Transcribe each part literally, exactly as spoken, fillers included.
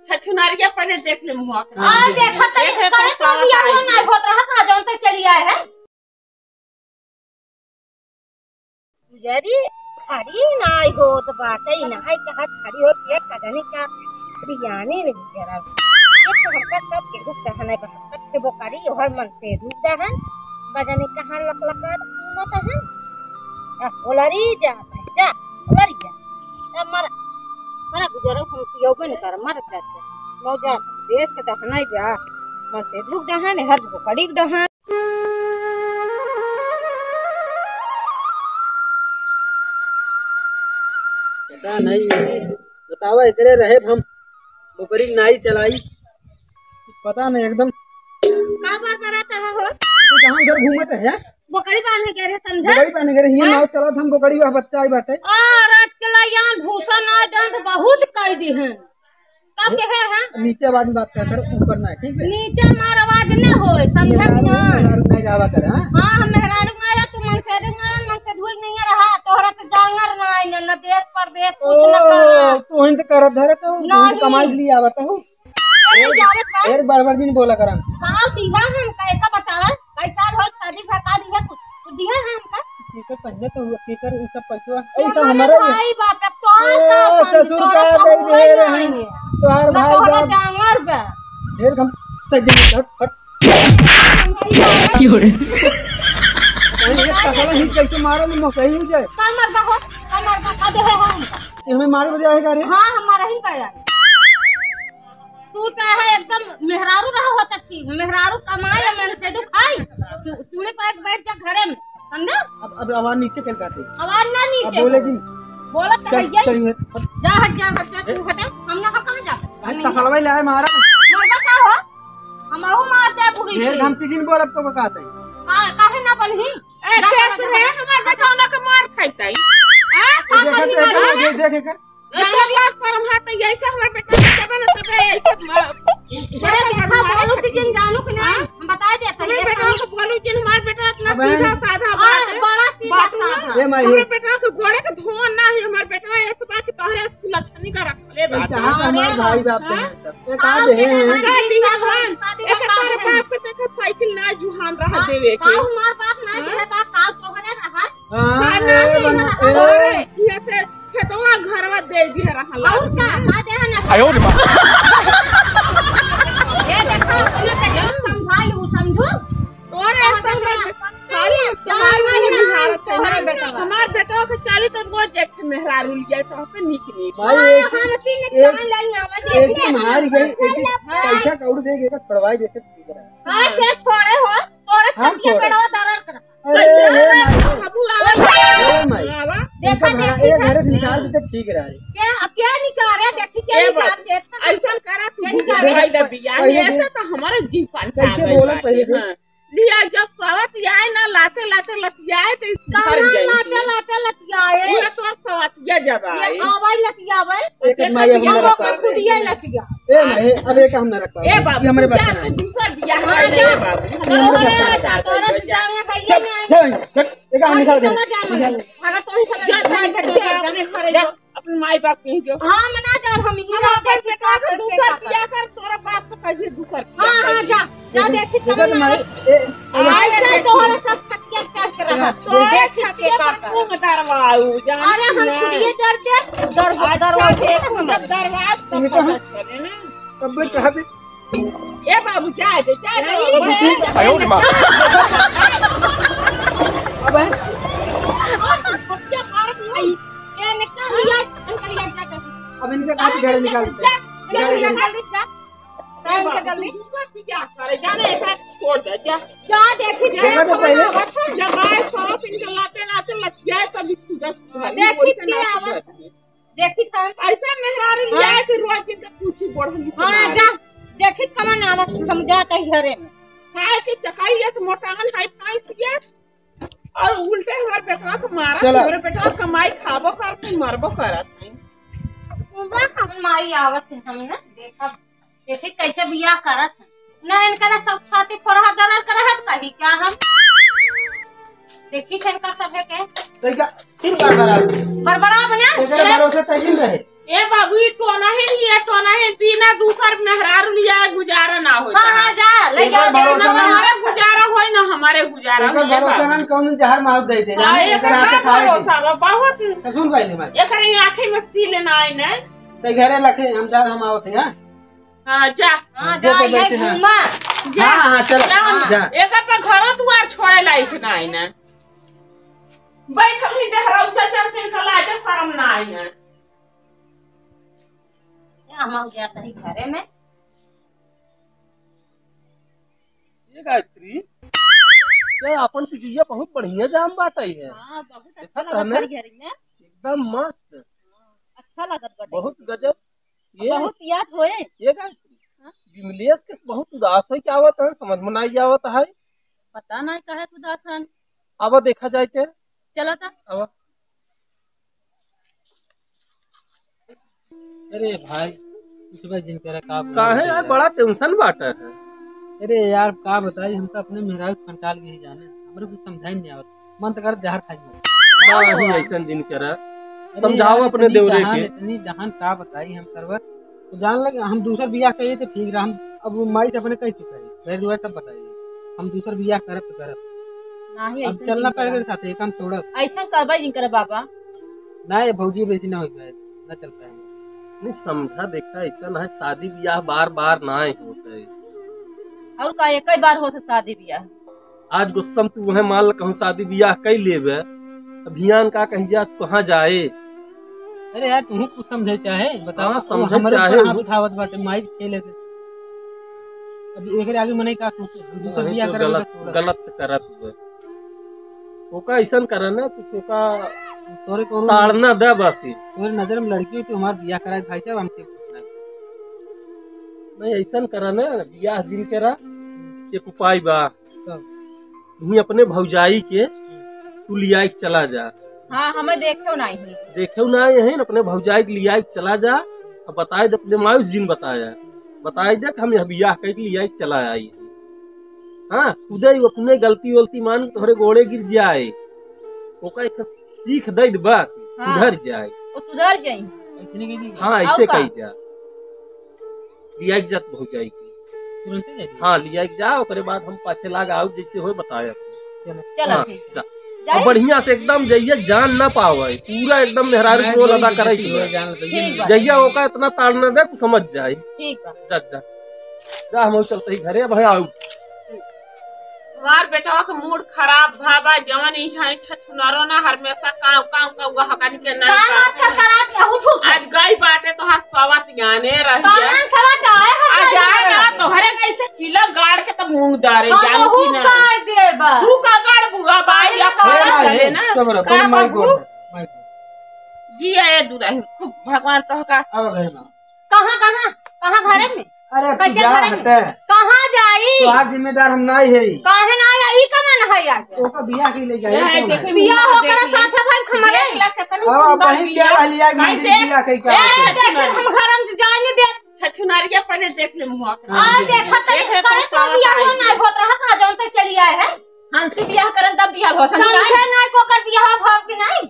छछुनरिया पहले देख ले मुँह के। हाँ, देखा तो देख ले करे तो पछतावा बियाह पाई। ना होत रहा था, जौन तक चली आए है। गुजरी खड़ी नाई होत बाटे, नाई कहा खड़ी होत, ये कजनी का बियानी नहीं गुजरा। ये तो हमका सब केहू कहने बा, तक से बोकरी, ओहर मन से रूप दहन, बजनी कहाँ लकलका मत हन। आ, ओलरी जा, जा, ओलरी जा। अब मर, मरा गुजरो हम पियोबे न कर, मर जाते। मौजा देश के दहनाई जा, मन से रूप दहन, हर बोकरी दहन। पता नहीं, ऐसी बतावा, एकरे रहे हम बोकरी नाई चलाई, पता नहीं एकदम। का बार बरात है हो? तू कहाँ उधर घूमत है? बोकरी बांधे गए रहे, समझा? बोकरी बांधे गए रहे, हियाँ हाँ? नाव चला था, हम बोकरी वह बच्चा आई बाटे। आ, रात के ला यान भूसा ना जान तो बहुत कह दी हैं। का कहे हैं? नीचे आवाज में बात कर, कर, ऊपर ना, ठीक है? नीचे हमार आवाज न होए, समझे कि ना? मेहरारू नहीं जावा कर, हाँ? हाँ, हम मेहरारू ना आया, तू मनसेधू ना आया, मनसेधू नहीं रहा, तोहरा तो जांगर ना आइने, न देश परदेश, कुछ न ओ, करा। तू हिंद करत धरत हो, तू नहीं। कमाई के लिए आवत हो। ये नहीं जावत बा। ढेर बड़ बड़ दिन बोला करा। का दिहा हम, का एका बतावा? कई साल हो शादी भा का दिहा तू? तू दिहा है हमका? केकर पहले तो हुआ, केकर ई सब पैसवा, ए, ई सब केकर हमारा ही है। भाई बाप, अब तोहार ए, का अपन, ससुर तोरा का सब दे हुआ दे ही रहे नहीं हैं। है। तोहार ना भाई तोहरा बाप। जानवर बा। ढेर हम सज्जन हट, हट। हमारी जानवर। क्यों रे? अरे, ये कसला ही कैसे मारा नहीं, मोकही हो जाए। का मरबा हो? का मरबा? का दे है हम? ये हमें मारे बजे आएगा रे? हाँ, हमारा ही पाया। तू का है एकदम मेहरारू रहा होता ठीक, मेहरारू कमाए, मनसेधू खाई, चू-, चूल्हे पर बैठ जा घरे में, समझा? अब, अब आवाज नीचे चल जाते। आवाज ना नीचे अब बोले हो। जी। बोलत तो चल, है यही। चल, हट। जा हट, जा हट, जा, तू हटा, हम ना कहाँ जा। भाई, तसलवा ले आए मारा। मरबा का हो? हम आहू मार दे बुढ़ी ढेर के। हम चीज नहीं बोलब तो का कहते हैं। का, काहे ना बनही? ए, जा, कैसे जा, है? जा। हमार बेटा ना के मार खाइता है। हाँ? का देखा, करही देखा, मार? देख, देख, देख। एकर लाज शरम है, तो ऐसे हमर बेटा के देबे न देबे, ऐसे म-, अरे देखा, बोलू कि जिन जानू कि नहीं, हाँ? हम बताए देते हैं, हमरे देखा। बेटा को बोलू जिन हमार बेटा इतना अबे। सीधा साधा हाँ, बात है। बड़ा सीधा बात है। साधा। ए माई। हमरे बेटा के गोड़े के धोन ना है, हमार बेटा ऐसे बात कि तोहरे कुलच्छनी का रखले बात है। कहाँ का हमार अरे भाई बाप हाँ। हैं? ये का हाँ, दे हैं? देखा, का दिया शादी हन? शादी एक का तार है? बाप के देखा साइकिल ना जुहान रहा हाँ, देवे के। का हमार बाप ना हाँ? देवे का, का तोहरे रहा? हाँ, हाँ, ए, नहीं, बन-, हाँ, ए। अरे, यहाँ से खेतवा घरवा दे दिया रहा और लाल का, में। का दे है ना? आयो रे माँ। ये देखो, अपने से जब समझाई हूँ, समझू? तोरे तोहरे ऐसा बेटा। हमारे, खाली हमारे हमारे बेटा। हमारे बेटा। हमारे बेटा के चाली तो रोज एक ठे मेहरारू लिया, तो पे निक निक। भाई, हाँ, एक, हाँ, मशीन एक, निकाल लाई, आवाज एक एक ही मार गई, एक ही हाँ। पैसा कौड़ी दे के छोड़वाई देते ठीक रहा। हाँ, के छोड़े हो? तोरे हाँ, छतिया छोड़े। पेड़वा दरद कर। अरे, तो ए माई। बाबू आवा। ए माई। आवा। देखा, इनका देखा, घर, ए, देखा। घर से निकाल देते ठीक रहा है। क्या, अब क्या निकाल रहे? देखी, क्या ए निकाल बाबू, देता? ऐसा करा तू क्या निकाल रहे? भाई दा बिया पहले ऐसे देख। तो हमारा जीव पानी कैसे आ गइल बोला बाटे, पहले देख। हाँ। लिया जब सवत आए ना लाते लाते लतियाए तो इस कहाँ घर गई लाते थी। लाते लतियाए? पूरा तोर सवतिया जब ये आए। आवाज लतियावे। एक एक माई अपना ये रखा। खुदिया लतिया। ए माई, अब एक हम ना रख पाओ। ए बाबू, ये हमारे पास जा ना तू है। दूसरा बियाह हाँ, कर ले, जा। ए बाबू। हमारे तोहरे पास ना है। तोहरे तो जाएंगे भैया चल, नहीं आएंगे। चल, चल, एक हम निकाल दे। चलो जाना निकाल। है। भागा, तुम ही चलो जा, जा, जा, जा, अपने घरे जा। जा, अपने माई बाप के जो। हाँ, हम ना जाब, हम इही हम रहब, अपन देखी बेटा का के करते दूसर का बियाह करते। कर, तोरा बाप से कहिए दूसर हाँ, बियाह हाँ, कर। जा, जा, देखी देखो तमन्ना। तुम्हारे, ए, ए, आए से तोहरा सब खटिया काट के रहा। तोहरा देखी के खटिया का पर कर। मुंह दरवाऊ, जान अरे, हम ना। खुदिए दर दे, दर, अच्छा, दरवाऊ देखो, हम। जब दरवाऊ, तब ये तो पता हम। चले ना। तब भी कहा भी ए बाबू, जाए दे, जाए दे। यही है। आयो रे माँ। अब है। ये निकाल लिया, निकाल लिया, जा, जा। अब इनके हाथ घर निकाल दे। जा, जा, जा, जल्दी जा। जा, इनके जल्दी। दूसरा की क्या करे? जाने एक हाथ छोड़ दे, जा। जा, देखी, देखा तो पहले। जब आए सौत इनके लाते लाते लग जाए, तभी पूजा सुधारी, देखी वैसे ना क्या सुधारी। देखी था। ऐसा मेहरारू हाँ। लिया कि रोज दिन का पूछी बढ़ल हाँ, सुनाई। जा। देखी कमन आवत, हम जात ही घरे में। खाए के चकाई ये से मोटान हाई फाई से ये। और उल्टे हमार बेटवा को मारा, चला। हमारे बेटवा कमाई खाबो करत है, मरबो करत है। बस हम माई आवत है, हम ना देखब। देखी कैसे बियाह करत है। ना इनकरा सब छाती फोरहा डरल करत है, कही क्या हम? देखी से इनका सब है के? तो क्या फिर बड़बड़ा? बड़बड़ा बना? एकरे भरोसे तगिन रहे। ए बाबू, ई टोना है, ये टोना है, बिना दूसर मेहरारू लिया गुजारा ना होता। हाँ, हाँ, जा, ले एकर जा, भरोसा ना ना। हमारे गुजारा होई ना, हमारे गुजारा एकर होई, ए भरोसा बाबू। ना, कौन जहर मार दे दे, हाँ, जाने, एकर एकर हाथ से ना खाए दे। भरोसा बा, बहुत। तो सुन पहले मैं। एकर ये आँखें में सील ना आए ना। तो घरे लखे, हम जा, हम आवत हैं, हाँ? हाँ, जा। हाँ, जो जा, तो ये बैठे हैं। घूमा। जा। हाँ, हाँ, चलो, जा। जा। एकर तो घरो दुआर छोड़े लायक ना आए ना। बैठल ही डहराऊ चचर के इनका लाजे शरम ना आई है। क्या हम जात ही घरे में? ये गायत्री, यार अपन पिजुइया बहुत बढ़िया जाम बाटे है। हाँ, बहुत अच्छा देखत लगत हमें। बड़ी घरी में। एकदम मस्त। हाँ, अच्छा लगत बाटे। बहुत गजब। ये बहुत याद होए। ये गायत्री, हाँ? विमलेश के बहुत उदास है, क्या आवत है, समझ में नहीं आवत है। पता नहीं काहे के उदास हन। अब देखा जाए के। चलो तो। अब अरे भाई, कुछ भाई जिन करे का बोला काहे यार, बड़ा tension बाटे है। अरे यार, का बताई, हम तो अपने मेहरारू के कंटाल गए जाने, हमरे कुछ समझाई नहीं आवत। मन तो कर जहर खाई। नहीं, ऐसन जिन करा। अरे समझाओ यार, अपने इतनी देवरे डहान, के। इतनी डहान का बताई हम सरवर। तो जान लगे, हम दूसर बियाह करिए तो ठीक रहा। हम अब वो माई से अपने कह चुका है, घर दुआर सब बताइए। हम दूसर बियाह करब तो करब। नाही, अब ऐसन चलना जिन पड़ेगा करा। साथे, एक हम छोड़ब। ऐसन करबा जिन करे बाबा। ना, ये भौजी बेसी ना हो जाए, ना चल पाएंगे। नहीं समझा, देखा, ऐसा ना है, शादी बियाह बार बार ना होता है। और का, एक ही बार होता शादी बियाह। आज गुस्सा में तू वह मान ल कहूँ शादी बियाह कई लेबे, अभियान का कही जा, तू कहाँ जाए? अरे यार, तू कुछ समझे चाहे, बताओ, हाँ, तू समझे हमरे चाहे ऊपर हाथ हूँ। उठावत बाटे, माई खेले से। अब एकरे आगे मने का सोचे, दूसर नहीं बियाह तो करब गलत, तो छोड़ब। गलत करत हुए। ओका ऐसन करे ना, कुछ ओका तोरे कोनो ताड़ना दे बस ही। तोरे नजर में लड़की हो तो हमार बियाह करा भाई साहब, हमसे पूछना है। नहीं, ऐसन करे ना, बियाह जिन करा, एक उपाय बा। तब? तुहीं अपने भौजाई के तू लियाई के चला जा। हाँ, हमें देखेउ नाही। देखेउ नाही है, अपने भौजाई के लियाई के चला जा। अब बताए दे अपने मायूस जिन बताया, बताए दे कि हम यह बियाह कई के लियाई के चला आई। हाँ, खुदे ही अपने गलती वलती मान के तोहरे गोड़े गिर जाए, ओका एक सीख दे दे बस, हाँ। सुधर जाए। वो सुधर जाई। हाँ, और ऐसे का? कही जा। लिया के जात भौजाई के। तुरंते जाई? हाँ, लिया के जा, ओकरे बाद हम पाछे लाग आउब, जैसे होए बताए। चलो। चलो, हाँ, ठीक। जा। जाई? अब बढ़िया से एकदम जइया जान ना पावे, पूरा एकदम मेहरारू मैं रोल अदा करे के बा। ठीक बा। जइया ओका इतना ताड़ना दे, तू समझ जाए। ठीक बा। जा, जा। जा, हम चलते ही घरे, अब आउब। हमार बेटवा के मूड खराब भा बा, जवन ई झाई छछुनरो ना हमेशा काव काव काव हकन के नहीं का का। बात कर करात है, उठ, उठ। आज गई बाटे तोहार सवत जाने रही कौन है। सवत आए है आ जाए ना, तोहरे कैसे किलो गाड़ के तो मुंह दारे, हम जानू की बहुत ना। गाड़ देबा। तू का गाड़ बुआ बाई या ए, कौन ए, चले ए, ना। सबर, का बड़ माई बाबू? गोड़, माई गोड़। जी आए दुराही, खूब भगवान तोहका। अब घर में। कहाँ, कहाँ, कहाँ घरे में? अरे, कैसे पूजा घरे में? हटे। कहाँ जाई? तोहार जिम्मेदार हम नाई है। काहे ना आई? ई कमन है आज? ओकर बियाह के ले जाए, ये कौन है? देखे बियाह मुंह ओकरा देख ले। साथ है भाई, हमरे। देख ले, कितनी अब सुंदर बहिन बियाह। क्या बहलिया की भाई बियाह देख, कहीं का ए, है? देख ले, हम घर में जाए नहीं दे। छछुनरिया पहले देख ले मुंह के। आ, देखा तो देख ले, करे तो कौन बियाह हो है? ना होत रहा था, जौन तक चली आए है। हमसे बियाह करन तब बियाह हो, समझ समझे आए? नहीं, को कर बियाह भाव के नहीं।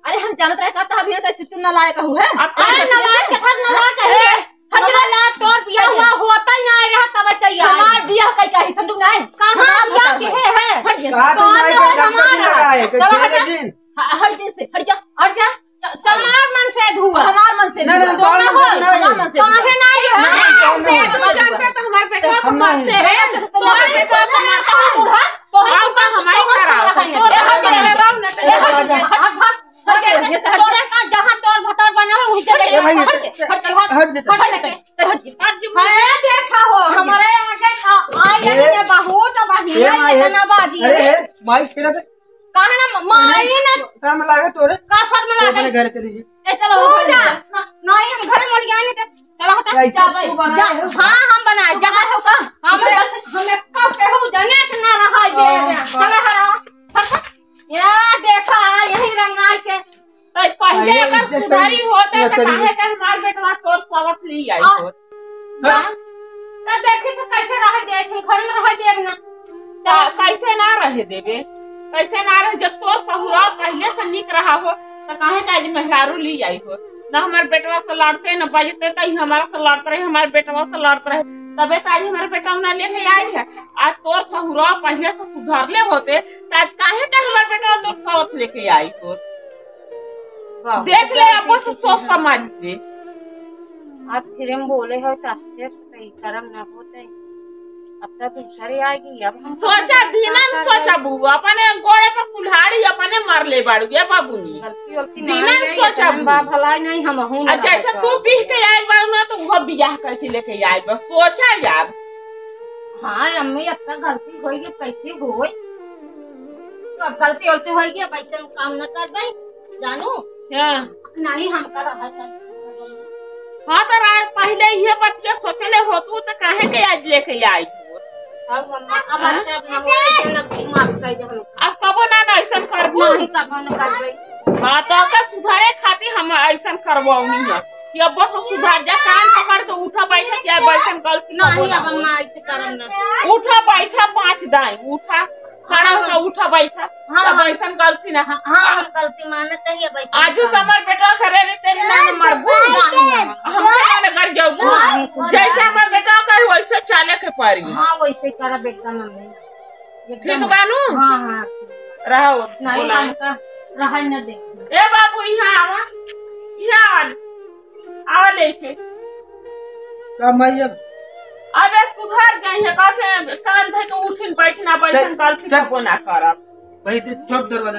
अरे, हम जानत रहे का, तब यहाँ तक सितुम ना लायक हूँ है। अब अरे, ना लायक के, सब ना लायक है। ए, हट जा। हमारा तोर बियाह हुआ होता ही ना रहा, तब तैयार। हमार बियाह कई का है, समझ में आए? कहाँ हमार बियाह के है, है? हट जा। कहाँ तो कहाँ माई पे हमारा? डॉक्टर लगा है, कि तब हट जा। चले दिन? हाँ, हट जा से, हट जा। हट जा। च-, हमार मन से धुआ। हमार मन से ना, ना, धुआ। तोर मन से ना, हमार मन से धुआ। काहे ना ये? ना, ना, तोर मन से तू धुआ। जानते तो हमार बेटवा को हम नहीं। मारते हैं। तोरे से तो मारते हैं, बूढ़ा। तोहरे और का हमारी खराब है? तोहरे हट जा। हट जा। हट जा। हट जा। तोरे का जहाँ तोर भतार बना है, वहीं चले ए भाई, जा। हट जा। हट जा। हट जा। हट जा। हट जा। हट जा। हाँ, देखा हो, हमारे आगे आ, आ, ए, ये बहुत बढ़िया ए, माई, इतना बाजी अरे, है। ए, माई, फिर दे। काहे ना, माई ना। शर्म लागे तोरे। का शर्म तू लागे? अपने घर चली जी। ए, चलो, तू जा। ना, नहीं, हम घर में जाने दे। चलो, हटा। कैसे जा भाई, तू बनाए जा। हो? हाँ, हम बनाए। जहाँ हो का? हम, हमें कब केहू जने के ना रहा दे हाँ, दे। हाँ। चलो, हटाओ। हट, हट। या देखा, यही रंगाई के। तो पहले अरे, अगर इज्जत सुधारी करी, होते, ये तो करी। काहे के हमार बेटवा तोर सवत ली आई आ, होत? हाँ? तो देखी तो कैसे रहे दे, तुम घर में रहे देब ना। तो कैसे ना रहे देबे? कैसे ना रहे? जब तोर सहुरा पहले से निक रहा हो, तो काहे का आज मेहरारू ली आई हो? ना हमार बेटवा से लड़ते, ना बजते, त ई हमारा से लड़त रहे, हमार बेटवा से लड़त रहे, तबे त आज हमार बेटवा ना लेके आई है। आज तोर सहुरा पहिले से सुधरले होते, त आज काहे का हमार बेटवा तोर साथ लेके आई तोर? बहुत देख ले, गलती अपन से की सोच है। समझ ले। आज फिर हम बोले हो त अस्थिर से त ई करम ना होते। अब तो दूसरे आएगी, अब हम सोचा, कहाँ दिनन का सोचा करबे? बुआ, अपने गोड़े पर कुल्हाड़ी अपने मार ले बाड़ू, ये बाबूनी। गलती वलती मान दिनन जाई, सोचा इतना बुआ। बा भलाई नहीं, हम हूँ अब ना जैसे होता। तू पीह के आई बाड़ू ना, तो वो बियाह करके लेके आई, बस सोचा यार। हाँ अम्मी, अब तक गलती होई, ये कैसे होई? तो अब गलती वलती होई, अब ऐसे काम न कर भाई, जानू। हाँ। नहीं, हम कर रहा था। हाँ, तो रात पहिले इहे बतिया सोचले होतू, तो काहे के आज लेके आई? अब मम्मा, अब हाँ? अच्छा, अब ना हो, ऐसे ना माफ कर दे हमका। अब कबो ना, ना ऐसन करबू। नहीं, कबो ना करबे। हाँ, तो ओके सुधारे खातिर हम ऐसन करवाउनी है कि अब बस सुधार जा, कान पकड़ के उठा बैठा, क्या अब ऐसन गलती कबो नहीं, ना अब हो। हम ऐसे करब ना। उठा बैठा, पाँच दाई, उठा। खड़ा होके उठा बैठा। हाँ, तब हाँ। ऐसन गलती ना। हाँ, हाँ, हम गलती मानत ही, अब ऐसन आजू से करब। हमार बेटा करे रे, तेरी नाम मरबू। नहीं, नहीं। हम तेरे नाम कर जाऊँ। नहीं, कुछ जैसे नहीं। हमार बेटा करे, वैसे चाले के पड़ी। हाँ, वैसे करब एकदम मम्मी। एकदम। ठीक बानू? हाँ, हाँ। रहो, नहीं, बोला। हमका रहे न दे। ए बाबू, यहाँ आवा। यहाँ आवा। आवा लेके। का माई अब? अबे सुधर गई है, कहते कान धइ के उठिन बैठना, बैठन चल, गलती चल। कबो ना करब। वही ते छोड़ दरवाजा।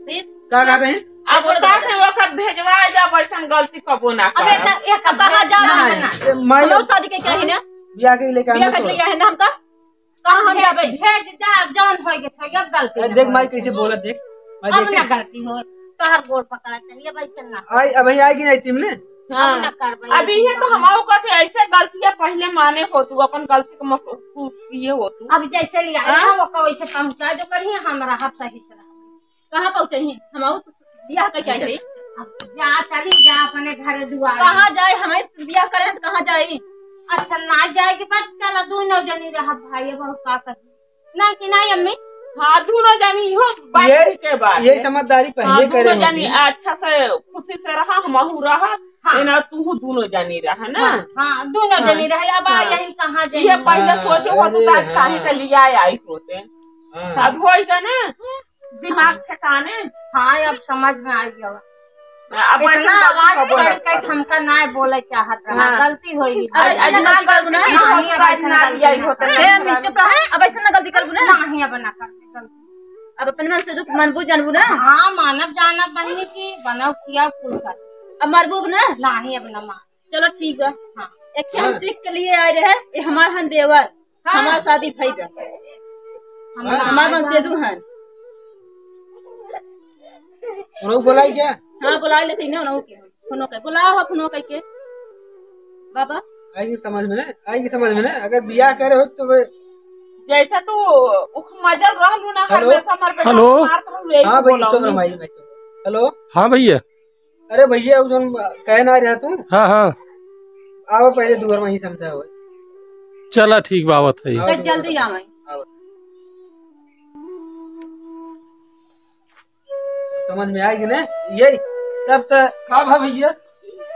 फिर? का कहते हैं? अब छोड़ कहते दरवाजा। ओकर भेजवा जा, बैठन गलती कबो ना अब करब। एक, एक अब कहाँ जा नहीं, रहा है? ए, माई हम लोग शादी के क्या है ना? बियाह के लेके बियाह आना के तो। लिए है ना हमका? कहाँ हम भेज, जाबे? भेज दे, अब जौन होई के होई, अब गलती अरे ना देख होई। माई कैसे बोलत, देख। माई अब देखे। ना गलती हो, तोहर गोड़ पकड़ा चाहिए, वैसे ना। आई, अब आई कि नहीं टीम ने? हाँ। अब ना करबे। अब इहे तो हमाऊ कहते, ऐसे गलतियाँ पहिले माने होतू, अपन गलती को महसूस किए होतू। अब जैसे लिया हाँ? ना, ओका वैसे पहुँचा जो करिए, हम रहब सही से रहब। कहाँ पहुँचे ही? हमाऊ तो बियाह कइके आई रही। अब जा, चली जा अपने घर दुआर। कहाँ जाए? हमारे बियाह करे हैं तो कहाँ जाए? अच्छा, ना जाए के बाद चला, दुनो जनी रहब भाई, अब और का करी? ना कि ना अम्मी? हाँ, दुनो जनी इहो बात ये, ठीक है बात ये है। समझदारी पहले हाँ, करे दुनो जनी होती। अच्छा से खुशी से रहा, हमहू रहा, हाँ। है ना, तू दुनो जनी रहा ना। हाँ, हाँ, दुनो हाँ। जनी रहे, अब हाँ। यही कहाँ जाए? ये पहले हाँ, सोचे हो तो अरे आज काहे हाँ। के लिए आई होते। हाँ। अब होई का ना, दिमाग ठिकाने। हाँ, अब समझ में आ गया। अब इतना ऐसे आवाज कबो ना करके करो। हमका ना बोले चाहत रहा, हाँ। गलती होई। अब ऐसे ना गलती करबू ना। नहीं, अब ऐसे ना गलती ना। ए, अम्मी, चुप रहो। अब ऐसे ना गलती करबू ना। नहीं, अब ना करबे गलती। अब अपने मन से दुख मनबू जानबू ना। हाँ, मानब जानब बहिनी की, बनब किया कुल कर। अब मरबू ना। नहीं, अब ना मार। चलो ठीक बा। हाँ। एक हम हाँ। सीख के लिए आए रहे, ये हमार हन देवर। हाँ। हमार शादी भई बा। हमार हाँ। हमार मनसेदू हन। उन्हों बुलाई क्या? हाँ, बुलाई लेते ही ना, उन्हों के। फोनो के, बुलाओ हो, फोनो कइके। बाबा। आएगी समझ में ना? आएगी समझ में ना? अगर बियाह करे हो तो वे जैसे तू उख मजल रहलू ना, हेलो? हमेशा हमार बेटा हेलो? मारत रहलू, यही हाँ से भैया, बोलाओ। चुप रहो भाई, भाई, चुप। हेलो? हाँ भैया। अरे भैया, उ जौन कहे ना रहा तू? हाँ, हाँ। आओ पहले दुआर में ही समझा हो। चला ठीक बा, आवत है। आओ तो दुआर जल्दी पर। आवे। आओ। समझ में आएगी ना? यही तब तो। का भा भैया?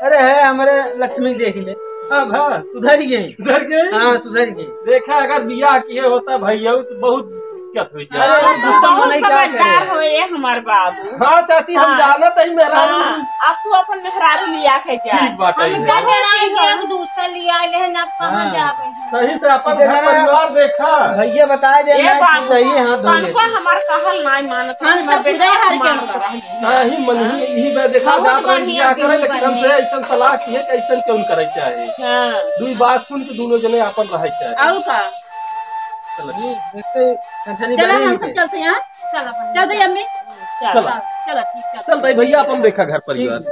अरे है हमारे लक्ष्मी देख ले। का भा? सुधर गई। सुधर गई? हाँ, सुधर गई। देखा, अगर बियाह किए होता भैया तो बहुत दिक्कत हो जाए। अरे, हम गुस्सा में बहुत नहीं क्या समझदार करे? हो ये हमार बाबू। हाँ चाची, हम हाँ। जानत ही मेरा। हाँ, अब तू अपन मेहरारू लिया के जा। ठीक बात है। हम कहे नहीं कि हम दूसरा लिया ले हैं, अब कहाँ हाँ। जावे हैं? सही से अपन देखा घर ना, परिवार देखा। भैया बताए दे ए ना कि बाबू, सही है, हाथ धो ले। तनको हमार कहल नाई मानत, हम हमार सब बेटा खुदे हार के मानत उनको। रही। नहीं, मन ही, यही बा, देखा, बहुत जात रहे बढ़िया बियाह करे, गुरु लेकिन हमसे बने। ऐसन सलाह किए कि ऐसन क्यों करे चाहे। हाँ। दुई बात सुन के दोनों जने आपन रहे चाहे। और का? चलो। हम्म, देखते कंठनी चलो, बड़ी हम सब पे। चलते हैं। चलो, चलते हैं, अम्मी। चलो। चलो, चलो, ठीक है। चलते हैं भैया, अपन देखा घर परिवार। ठीक।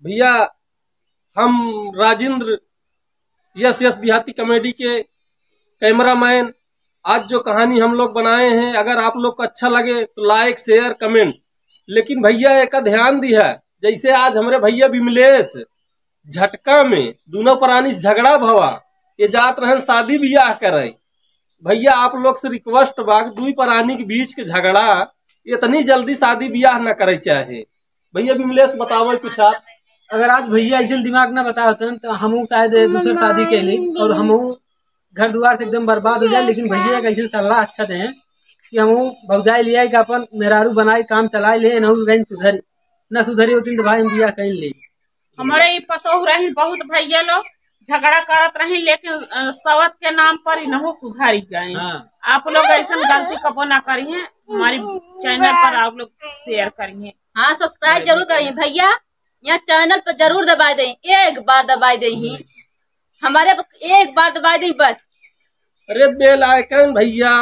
भैया, हम राजेंद्र यस यस देहाती कॉमेडी के कैमरामैन, आज जो कहानी हम लोग बनाए हैं, अगर आप लोग को अच्छा लगे तो like, share, comment। लेकिन भैया, एक ध्यान दिया, जैसे आज हमरे भैया विमलेश झटका में दोनों प्राणी से झगड़ा भवा, ये जात रहन शादी बियाह करे, भैया, आप लोग से रिक्वेस्ट बा कि दुई परानी के बीच के झगड़ा इतनी जल्दी शादी ब्याह न करे चाहे। भैया विमलेश, बतावो कुछ आप। अगर आज भैया ऐसे दिमाग ना बताए होते तो हम शायद दूसर शादी के लिए और हम घर दुआर से एकदम बर्बाद हो जाए, लेकिन भैया एक ऐसे सलाह अच्छा दे कि हम भौजाई लिया कि अपन मेहरारू बनाए, काम चलाए ले, ना कहीं सुधरी, ना सुधरी होती तो भाई हम बियाह कहीं ले। हमारे ये पतोह रही बहुत भैया लोग झगड़ा करत रही, लेकिन अ, सवत के नाम पर इनहू सुधरी गए। हाँ। आप लोग ऐसा गलती कबो ना करिए, हमारी चैनल पर आप लोग शेयर करिए। हाँ, सब्सक्राइब जरूर करिए भैया, यहाँ चैनल पर जरूर दबाई दें, एक बार दबाई दें ही, हमारे प-, एक बार दबाई दें बस। अरे बेल आइकन भैया,